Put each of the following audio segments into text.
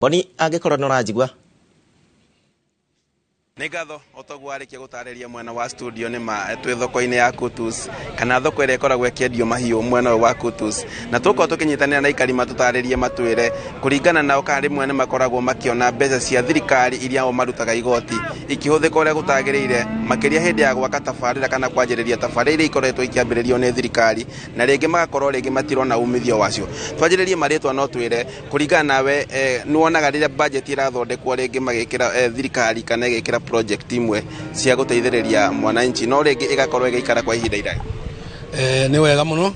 Boni, angĩkorwo nĩ ũranjigua. Nĩ ngatho. O toguo warĩkia gũtarĩria mwena wa studio, nĩ ma twĩ thoko-inĩ ya Kutus, kana thoko ĩrĩa ĩkoragwo ĩkĩendio mahiũ mwena ũyũ wa Kutus, na tũkorwo tũkĩnyitanĩra na aikari matũtarĩrie, matwĩre kũringana nao kana rĩmwe nĩ makoragwo makĩona mbeca cia thirikari iria o marutaga igoti ikĩhũthĩka ũrĩa gũtagĩrĩire, makĩria hĩndĩ ya gwaka tabarĩra kana kwanjĩrĩria tabarĩra iria ikoretwo ikĩambĩrĩrio nĩ thirikari, na rĩngĩ magakorwo rĩngĩ matirona umithio wacio. Twanjĩrĩrie marĩtwa, no twĩre kũringana nawe, nĩ wonaga rĩrĩa budget ĩrathondekwo rĩngĩ magĩkĩra thirikari kana ĩgĩkĩra project imwe cia gũteithĩrĩria mwananchi, no rĩngĩ ĩgakorwo ĩgĩikara kwa ihinda iraya? Nĩ wega mũno,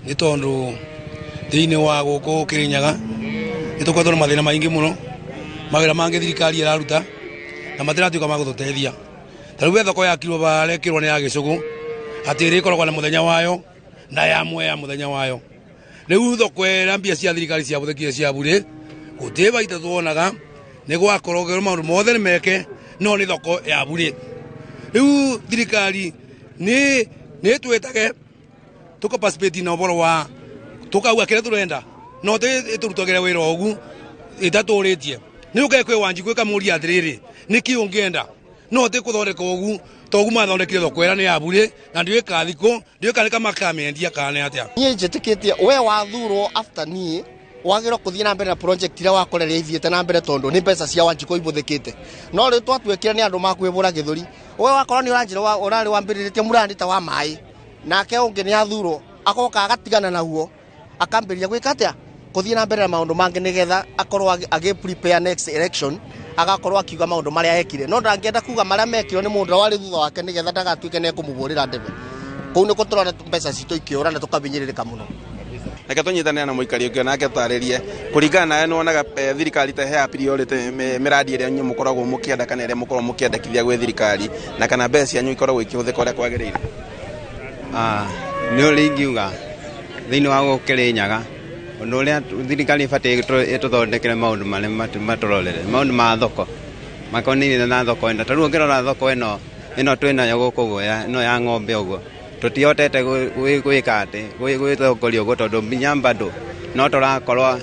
nĩ tondũ thĩinĩ wa gũkũ Kĩrĩnyaga nĩ tũkoretwo na mathĩna maingĩ mũno, mawĩra mangĩ thirikari ĩraruta na matiratuĩka ma gũtũteithia. Ta rĩu thoko yakirwo barekĩrwo nĩ ya gĩcũgũ atĩ ĩrĩkoragwo na mũthenya wayo na ya mwea mũthenya wayo. Rĩu thoko ĩrĩa mbia cia thirikari ciabũthĩkire cia burĩ, gũtirĩ baita tuonaga. Nĩ gwakorwo maũndũ mothe nĩ meke, no nĩ thoko ya burĩ. Rĩu thirikari nĩ ĩtwĩtage tũka participate na ũhoro wa tũkauga kĩrĩa tũrenda, no ĩtũrutagĩre wĩra ũgu ĩtatũrĩtie. Nĩ ũkae kwĩ Wanjikũ ĩkamũria atĩrĩrĩ, nĩkĩ ũngĩenda, no ti kũthondeka ũgu togu mathondekire thoko ĩrĩa nĩ ya burĩ, na ndiũĩ ka thikũ, ndiũĩ kana makamĩendia kana nĩ atĩa. Niĩ njĩtĩkĩtie we wathurwo after niĩ wagĩrĩirwo kũthiĩ na mbere na project iria wakoreria ithiĩte na mbere, tondũ nĩ mbeca cia Wanjikũ ibũthĩkĩte. No rĩu twatuĩkire nĩ andũ makwĩbũra gĩthũri, we wakorwo nĩ ũranjĩra ũrarĩ wambĩrĩrĩtie mũrandi ta wa maĩ, nake ũngĩ nĩ athurwo agoka agatigana naguo, akambĩrĩria gwĩka atĩa, kũthiĩ na mbere na maũndũ mangĩ, nĩgetha akorwo agĩ prepare next election, agakorwo akiuga maũndũ marĩa ekire. No ndangĩenda kuga marĩa mekirwo nĩ mũndũ ũrĩa warĩ thutha wake, nĩgetha ndagatuĩke nĩ ekũmũbũrĩra ndebe. Kũu nĩkuo tũrona mbeca citũ ikĩũra na tũkabinyĩrĩrĩka mũno. Reke tũnyitanĩre na mũikari ũngĩ nake tũtarĩrie kũringana nawe, nĩ wonaga thirikari ta ĩheaga priority mĩradi ĩrĩa inyuĩ mũkoragwo mũkĩenda kana ĩrĩa mũkoragwo mũkĩendekithia gwĩ thirikari, na kana mbeca cianyu ikoragwo ikĩhũthĩka ũrĩa kwagĩrĩire? Nĩ ũrĩa ingiuga thĩinĩ wa gũkũ Kĩrĩnyaga, ũndũ ũrĩa thirikari ĩbatiĩ ĩtũthondekere, maũndũ marĩa matũrorere, maũndũ ma thoko makonainie na thoko ĩno. Ta rĩu ũngĩrora thoko ĩno twĩnayo gũkũ ũguo, ĩno ya ng'ombe ũguo, tũtihotete gwĩka atĩ gwĩtongoria ũguo, tondũ nginya bado no tũrakorwo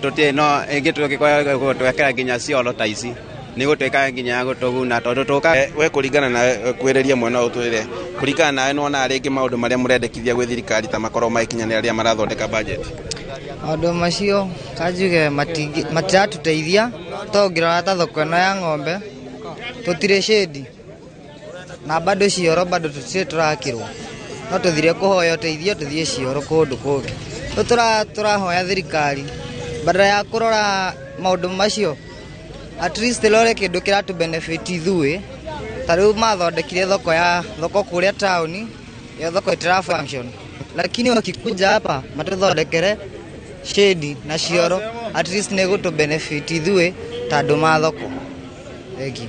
tũtirĩ no ĩngĩ tũngĩkorwo twekĩra nginya cioro ta ici, nĩ gũtuĩka nginya ya gũtũguna, tondũ tũka We kũringana nawe, kwĩrĩria mwena ũyũ, twĩre kũringana nawe, nĩ wonaga rĩngĩ maũndũ marĩa mũrendekithia gwĩ thirikari ta makorwo magĩkinyanĩra rĩrĩa marathondeka budget? Maũndũ macio kanjuge matiratũteithia, to ũngĩrora ta thoko ĩno ya ng'ombe tũtirĩ shedi, na bado cioro bado tũtirĩ tũrakĩrwo, no tũthire kũhoya ũteithio tũthiĩ cioro kũndũ kũngĩ. Rĩu tũrahoya thirikari, badala ya kũrora maũndũ macio, at least ĩrore kĩndũ kĩratũ benefit ithuĩ. Ta rĩu mathondekire thoko ya thoko kũrĩa taũni, ĩyo thoko ĩtira function, lakini wakikuja hapa matũthondekere shedi na cioro, at least nĩ gũtũ benefit ithuĩ ta andũ ma thoko. Thank you.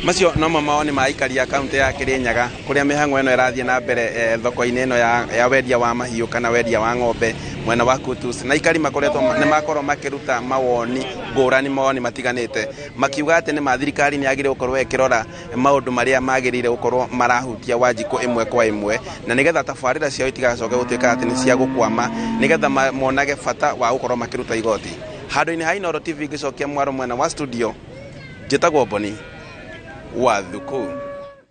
Macio nomo mawoni ma aikari a kaunti ya Kirinyaga, kũrĩa mĩhang'o ĩno ĩrathiĩ na mbere thoko-inĩ ĩno ya wendia wa mahiũ kana wendia wa ng'ombe mwena wa Kutus, na aikari makoretwo nĩ makorwo makĩruta mawoni ngũrani, mawoni matiganĩte, makiuga atĩ nĩ ma thirikari nĩ yagĩrĩire gũkorwo ĩkĩrora maũndũ marĩa magĩrĩire gũkorwo marahutia Wanjikũ ĩmwe kwa ĩmwe, na nĩgetha tabarĩra ciao itigacoke gũtuĩka atĩ nĩ cia gũkwama, nĩgetha monage bata wa gũkorwo makĩruta igoti. Handũ-inĩ ha Inooro TV, ngĩcokia mwaro mwena wa studio, njĩtagwo Boni wa Thuku.